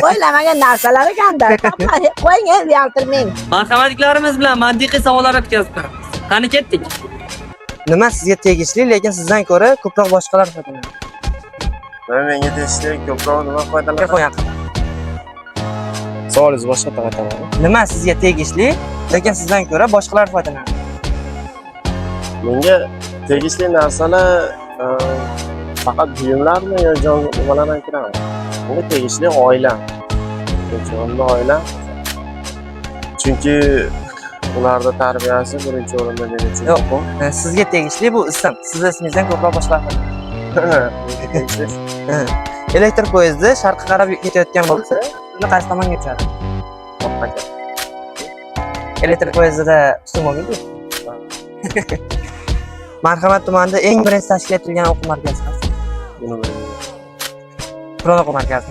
O'ylamagan narsalar ekanda. Qo'ying endi, yaltirmang. Marhamatliklarimiz bilan mantiqiy savollar o'tkazib turamiz. Qani ketdik. Nima sizga tegishli, lekin sizdan ko'ra ko'proq boshqalar foydalanadi? Nima menga tegishli, ko'proq nima foydalanadi? Mikrofon yaqin. Savolingizni boshqatdan qaytaraman. Nima sizga tegishli, lekin sizdan ko'ra boshqalar foydalanadi? Menga tegishli narsalar faqat buyumlarmi yo jon nimalar ham kiradimi? Menga tegishli oilam. Birinchi o'rinda oilam. Chunki ularda tarbiyasi birinchi o'rinda men uchun Yo'q. muhim. Sizga tegishli bu ism. Sizni ismingizdan ko'proq boshqalar foydalanadi. Menga tegishli Elektr poyezdi sharqqa qarab ketayotgan bo'lsa, uni qaysi tomonga uchadi? Orqaga. Elektr poyezdida tutun bo'lmaydi. Marhamat tumanida eng birinchi tashkil etilgan o'quv markazi qaysi? Buni bilmayman. Turon o'quv markazi.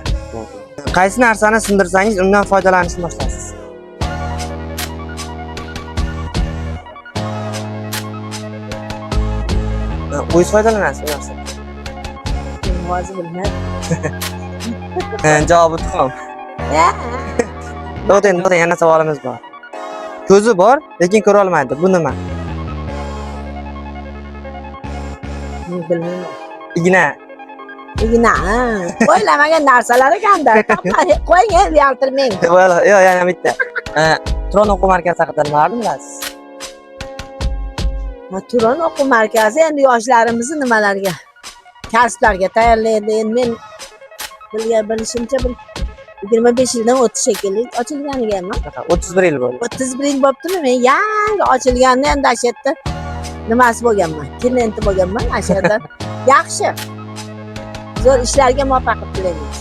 Qaysi narsani sindirsangiz, undan foydalanishni boshlaysiz? O'zingiz foydalanasiz u narsa. Hozir bilmayman. Javobi tuxum. Ya, To'xtang, to'xtang, yana savolimiz bor. Ko'zi bor, lekin ko'ra olmaydi. Bu nima? Bilmayman. Igna. Igna. Ha. O'ylamagan narsalar ekanda. Qo'ying endi, yaltirmang. Yo'q, yana bitta. Turon o'quv markazi haqida nimalarni bilasiz? Ha, Turon o'quv markazi endi yoshlarimizni nimalarga, kasblarga tayyorlaydi. Endi men bilgan bilishimcha, bir 25 yildan o'tdi shekilli ochilganiga ham. 31 yil bo'ldi. 31 yil bo'libdimi? Men yangi ochilganda endi shu yerda nimasi bo'lganman, klienti bo'lganman ana shu yerda. Yaxshi, zo'r ishlarga muvaffaqiyat tilaymiz.